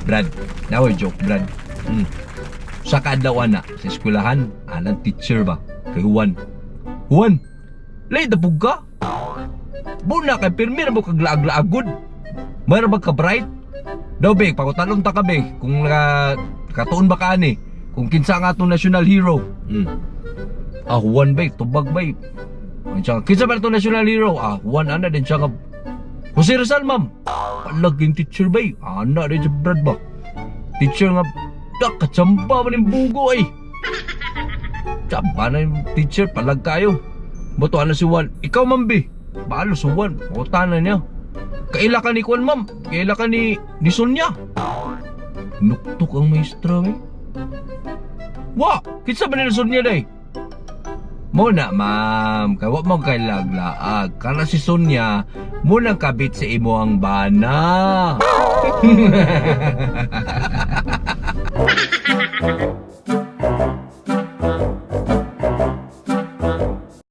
Brad, nawa joke, Brad. Sa kaadlaw na sa eskwelahan, anang teacher ba kay Juan. "Juan, late na pug ka. Buna kay pirmi ra mo kag laag-laagod. Mayroon ba ka bright? Daw be, pakutalong ta ka be, kung naka, katuon ba ka ani, kung kinsa nga atong national hero?" "Ah, Juan be, tubag be." Ano siya, "Kinsa ba atong national hero?" "Ah, Juan," ana din siya nga, "Jose Rizal, ma'am." Palaging teacher bay. Ana din siya, Brad ba? Teacher nga, dak, katsamba man yung bugo ay. Tsamba na yung teacher, palag kayo. Buto na si Juan. "Ikaw, ma'am, be." Baalo si Juan. Puta na niya. "Kaila ka ni Juan, ma'am. Kaila ka ni Sonia." Nuktok ang maestra, eh. "Wa! Kinsa ba ni Sonia day?" "Mo na, ma'am. Kay wa mo kay laglaag. Kana si Sonia, mo nang kabit sa imo ang bana."